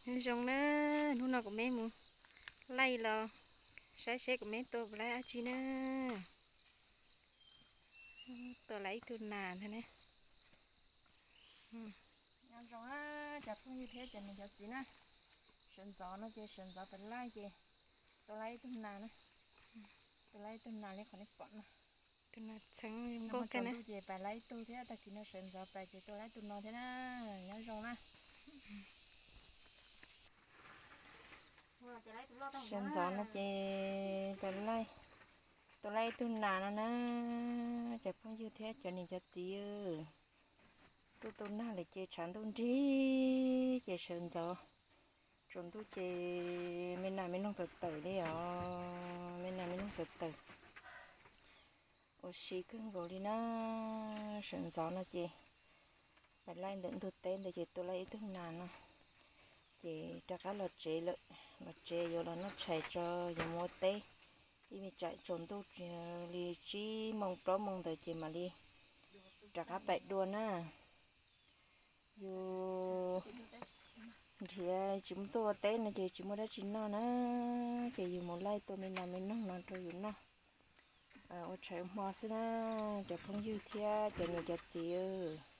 Nyob zoo na, hnub no kuv me mus laij los saib seb kuv me tua puas laij dab tsi na. Tua laij ib tug nas ntag ne. Nyob zoo cov phooj ywg thiab cov niam cov txiv na. Sawv ntxov no ces sawv ntxov pais laij ces tua laij ib tug nas na. Tua laij ib tug nas li qhov nej pom no. Tus nas txheeb nkauj kawg na. Ces pais laij ib tug thiab, tag kis no sawv ntxov pais ces tua laij ib tug no thiab na. Nyob zoo na. Sawv ntxov no ces tua laij ib tug nas no na, cov phooj ywg thiab cov niam cov txiv. Tuaj tua nas lawm ces tshav ntuj nrig ces sawv ntxov. Tsaus ntuj ces me nas me noog tawm tawm li os, me nas me noog tawm tawm. Ua si kawg nkaus li na, sawv ntxov no ces pais laij ntawm ntug teb ntawd ces tua laij ib tug nas no. Ces rov qab los tsev lawm, los tsev yuav los noj tshais tso, yuav mus ua teb. Ib me tsam tsaus ntuj li tsib moos plaub moos ntawd ces mam li rov qab pais dua na. Yus nrhiav tsis muaj tuaj ua teb no ces tsis muaj dab tsi noj na, ces yus mus laij tua me nas me noog no rau yus noj ua tshais ua hmo xwb na, cov phooj ywg thiab cov niam cov txiv.